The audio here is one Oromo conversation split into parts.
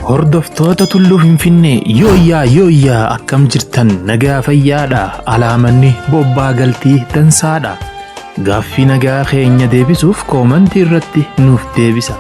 Hordoftoota Tulluu Finfinnee yooyyaa yooyyaa akkam jirtan nagaa fayyaadha alaamanni bobbaa galtii dansaadha. Gaaffii nagaa keenya deebisuuf koomantii irratti nuuf deebisa.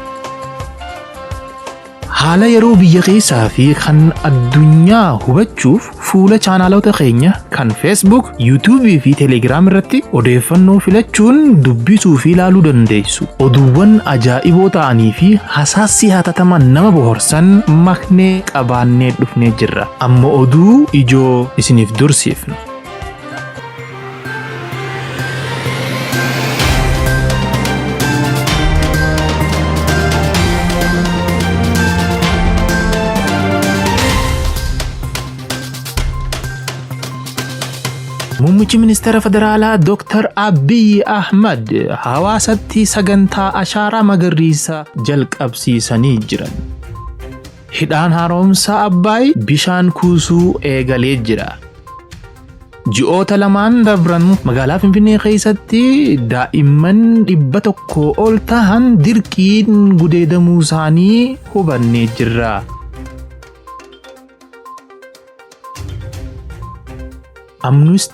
Haala yeroo biyya keessaa fi kan addunyaa hubachuuf fuula chaanaalota keenya kan Facebook, YouTube fi Telegram irratti odeeffannoo filachuun dubbisuu fi ilaaluu dandeessu. Oduuwwan ajaa'iboo ta'anii fi hasaassi hatataman nama bohorsan maknee qabaannee dhufnee jirra. Amma oduu ijoo isiniif dursiifna. Muummichi Ministeera Federaalaa Dr. Abiy Ahmad hawaasatti sagantaa ashaaraa magariisa jalqabsiisanii jiran. Hidhaan haaromsa Abbaay bishaan kuusuu eegalee jira. Ji'oota lamaan dabran magaalaa Finfinnee keessatti daa'imman 100 ol tahan dirqiin gudeedamuu isaanii hubannee jirra.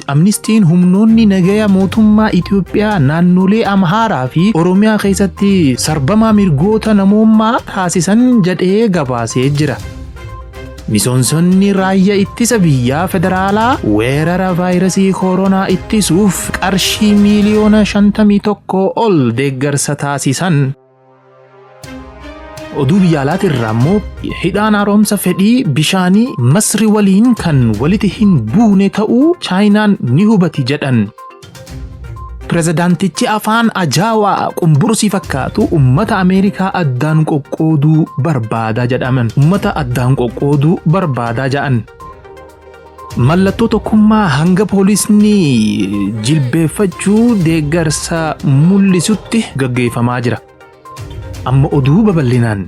Amnistiin humnoonni nagaya mootummaa Itoophiyaa naannolee Amhaaraa fi Oromiyaa keessatti sarbamaa mirgoota namoomaa taasisan jedhee gabaasee jira. Misoonsonni raayyaa ittisa biyyaa federaalaa weerara vaayirasii koronaa ittisuuf qarshii miiliyoona 51 ol deeggarsa taasisan. Oduu biyya alaatii irraa immoo hidhaan haaromsa fedhii bishaanii Masri waliin kan walitti hin buune ta'uu Chaayinaan ni hubati jedhan. Pirezidaantichi afaan ajaawaa qumbursii fakkaatu ummata Ameerikaa addaan qoqqooduu barbaadaa jedhaman. Ummata addaan qoqqooduu barbaadaa jedhan. Mallattoo tokkummaa hanga poolisni jilbeeffachuu deeggarsa mul'isutti gaggeeffamaa jira. Amma oduu babal'inaan.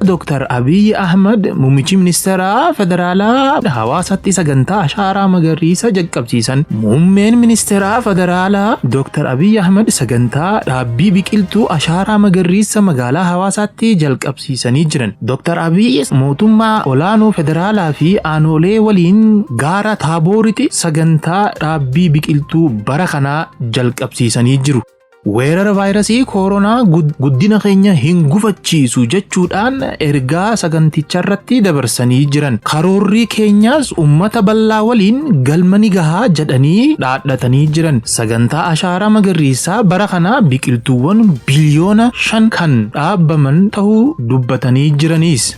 Dr. Abiy Ahmad muummichi ministeeraa federaalaa hawaasatti sagantaa ashaaraa magariisa jalqabsiisan. Muummeen ministeeraa federaalaa Dr. Abiy Ahmad sagantaa dhaabbii biqiltuu ashaaraa magariisa magaalaa hawaasaatti jalqabsiisanii jiran. Dr. Abiy mootummaa olaanoo federaalaa fi aanolee waliin gaara Taabooritti sagantaa dhaabbii biqiltuu bara kanaa jalqabsiisanii jiru. Weerara vaayirasii koronaa guddina keenya hin gufachiisu jechuudhaan ergaa saganticharratti dabarsanii jiran. Karoorri keenyaas uummata bal'aa waliin galma ni gahaa jedhanii dhaadhatanii jiran. Sagantaa ashaaraa magariisaa bara kanaa biqiltuuwwan biliyoona 5 kan dhaabaman ta'uu dubbatanii jiraniis.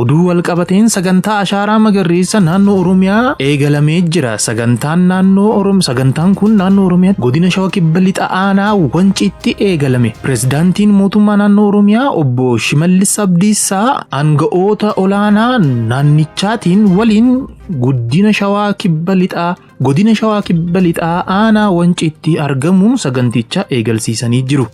Oduu walqabateen sagantaa ashaaraa magariisa naannoo Oromiyaa eegalamee jira. Sagantaan naannoo Orom sagantaan kun naannoo Oromiyaa godina Shawaa Kibba Lixa Aanaa Wanciitti eegalame. Pirezidaantiin mootummaa naannoo Oromiyaa obbo Shimallis Abdiisaa aanga'oota olaanaa naannichaatiin waliin guddina Shawaa Kibba Lixaa godina Shawaa Kibba Lixaa Aanaa Wanciitti argamuun saganticha eegalsiisanii jiru.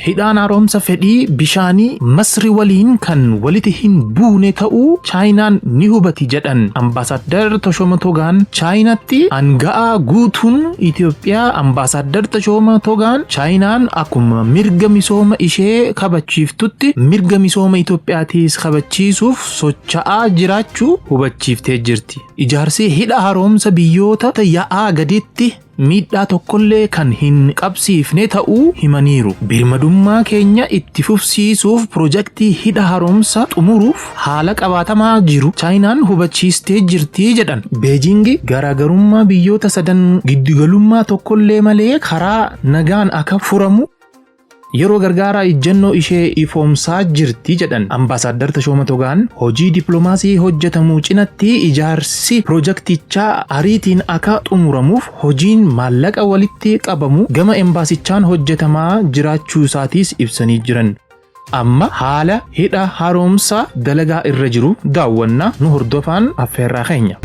Hidhaan haaromsa fedhii bishaanii Masri waliin kan walitti hin buune ta'uu Chaayinaan ni hubati jedhan Ambaasaddar Tashooma Togaan. Chaayinaatti aanga'aa guutuun Itoophiyaa Ambaasaddar Tashooma Togaan Chaayinaan akkuma mirga misooma ishee kabachiiftutti mirga misooma Itoophiyaatiis kabachiisuuf socho'aa jiraachuu hubachiiftee jirti. Ijaarsi hidha haaromsa biyyoota yaa'aa gaditti miidhaa tokkollee kan hin qabsiifne ta'uu himaniiru. Birmadummaa keenya itti fufsiisuuf pirojektii hidha haaromsa xumuruuf haala qabaatamaa jiru Chaayinaan hubachiistee jirti jedhan. Beejingi garaagarummaa biyyoota sadan giddugalummaa tokkollee malee karaa nagaan akka furamu yeroo gargaaraa ijjannoo ishee ifoomsaa jirti jedhan. Ambaasaddar Tashooma Togaan hojii dippiloomaasii hojjetamuu cinatti ijaarsi pirojektichaa ariitiin akka xumuramuuf hojiin maallaqa walitti qabamu gama embaasichaan hojjetamaa jiraachuu isaatiis ibsanii jiran. Amma haala hidha haaromsa dalagaa irra jiru daawwannaa nu hordofaan affeerraa keenya.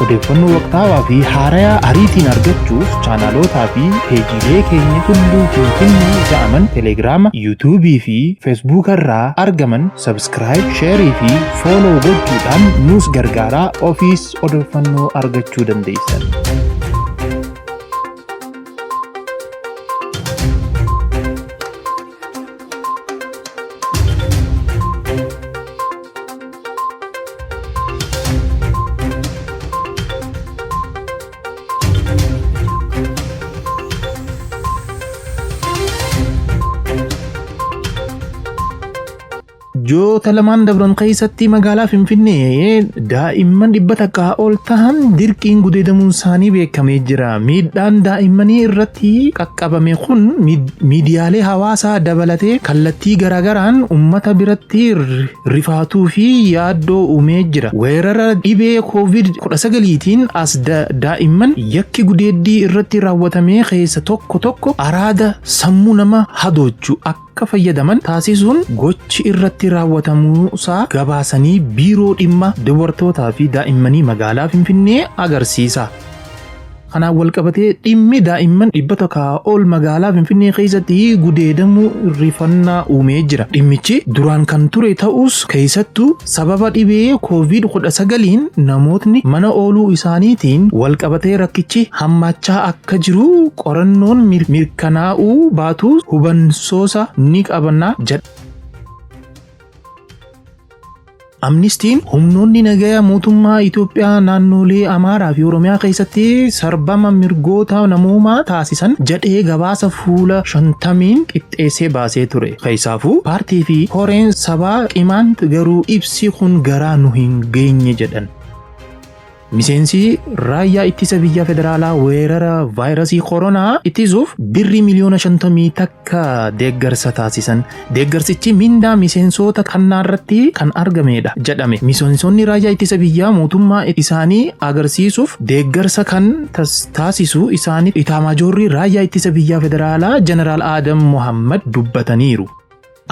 Odeeffannoo waqtaawaa fi haarayaa ariitiin argachuuf chaanalootaa fi peejiilee keenya Tulluu Finfinnee jedhaman Telegiraama, Yuutuubii fi Feesbuuka irraa argaman subscribe, share fi follow gochuudhaan nuus gargaaraa ofiis odeeffannoo argachuu dandeessan. Ji'oota lamaan dabran keessatti magaalaa Finfinnee daa'imman 100 ol tahan dirqiin gudeedamuun isaanii beekamee jira. Miidhaan daa'immanii irratti qaqqabame kun miidiyaalee hawaasaa dabalatee kallattii garaagaraan uummata biratti rifaatuu fi yaaddoo uumee jira. Weerara dhibee COVID-19tiin as daa'imman yakki gudeeddii irratti raawwatamee keessa tokko tokko araada sammuu nama hadoochu akka fayyadaman taasisuun gochi irratti raawwatamuusaa gabaasanii biiroo dhimma dubartootaa fi daa'immanii magaalaa Finfinnee agarsiisa. Kanaan walqabatee dhimmi daa'imman 100 ol magaalaa Finfinnee keessatti gudeedamuu rifannaa uumee jira. Dhimmichi duraan kan ture ta'us keessattuu sababa dhibee COVID-19n namootni mana ooluu isaaniitiin walqabatee rakkichi hammaachaa akka jiru qorannoon mirkanaa'uu baatus hubansoosa ni qabna jedha. Amnistiin humnoonni nagaya mootummaa Itoophiyaa naannolee Amaaraa fi Oromiyaa keessatti sarbama mirgoota namoomaa taasisan jedhee gabaasa fuula 50n qixxeessee baasee ture. Keessaafuu paartii fi koreen sabaa Qimaant garuu ibsi kun garaa nu hin geenye jedhan. Miseensi raayyaa ittisa biyyaa federaalaa weerara vaayirasii koronaa ittisuuf birrii miliyoona 51 deeggarsa taasisan. Deeggarsichi mindaa miseensota kannaa irratti kan argamedha jedhame. Miseensonni raayyaa ittisa biyyaa mootummaa isaanii agarsiisuuf deeggarsa kan taasisu isaanii Itaamaajoorri raayyaa ittisa biyyaa federaalaa Jeneraal Adam Mohammad dubbataniiru.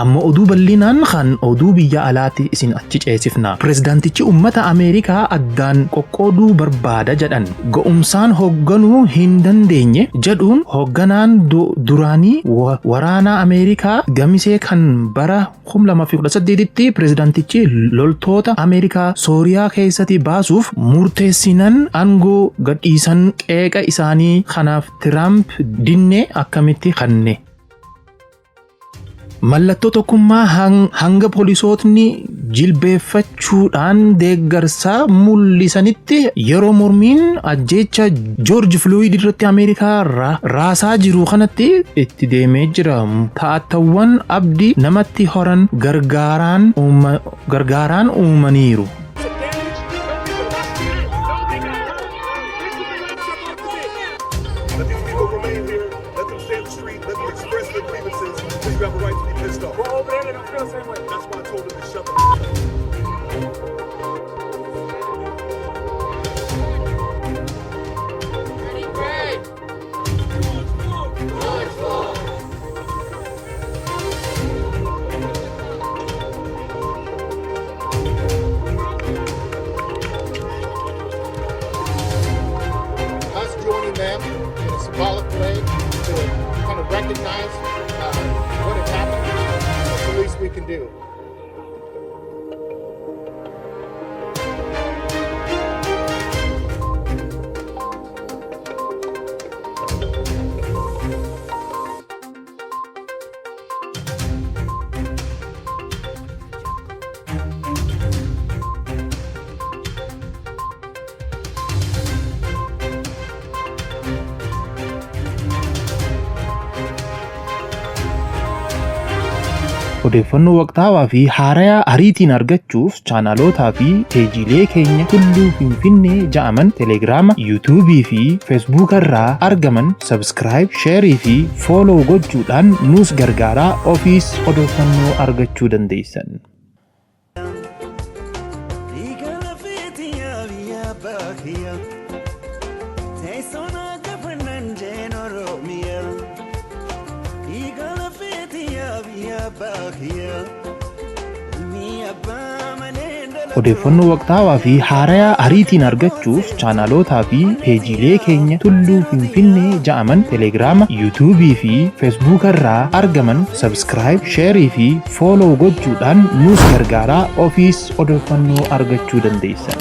Amma oduu bal'inaan kan oduu biyya alaatti isin achi ceesifna. Pirezidaantichi uummata Ameerikaa addaan qoqqooduu barbaada jedhan. Ga'umsaan hoogganuu hin dandeenye jedhuun hoogganaan duraanii waraanaa Ameerikaa gamisee kan bara 2018tti pirezidaantichi loltoota Ameerikaa Sooriyaa keessatti baasuuf murteessinan aangoo gadhiisan qeeqa isaanii kanaaf Tiraamp dinne akkamitti kanne. Mallattoo tokkummaa hanga poolisootni jilbeeffachuudhaan deeggarsa mul'isanitti yeroo mormiin ajjeecha Joorji Filooyid irratti Ameerikaa raasaa jiru kanatti itti deemee jira. Taatawwan abdii namatti horan gargaaraan uumaniiru. Let these people remain here. Let them stay in the street. Let them express their grievances. Because you have a right to be pissed off. Well, over there, they don't feel the same way. That's why I told them to shut the f- up. Us joining them in a symbolic way to kind of recognize what had happened. That's the least we can do. Odeeffannoo waqtaawaa fi haarayaa ariitiin argachuuf chaanalootaa fi peejiilee keenya Tulluu Finfinnee ja'aman Telegiraama, Yuutuubii fi Feesbuuka irraa argaman subscribe, share fi follow gochuudhaan nuus gargaaraa ofiis odeeffannoo argachuu dandeessan. Dhiiga lafeetii biyya baakiyya. Teessoon akka fannaan jeen Oromiyaa. Dhiiga lafeetii biyya baakiyya. Ilmi abbaa malee. Odeeffannoo waqtaawaa fi haarayaa ariitiin argachuuf chaanalootaa fi peejiilee keenya Tulluu Finfinnee ja'aman Telegiraama, Yuutuubii fi Feesbuuka irraa argaman subscribe, share fi follow gochuudhaan nuus gargaaraa, ofiis odeeffannoo argachuu dandeessan.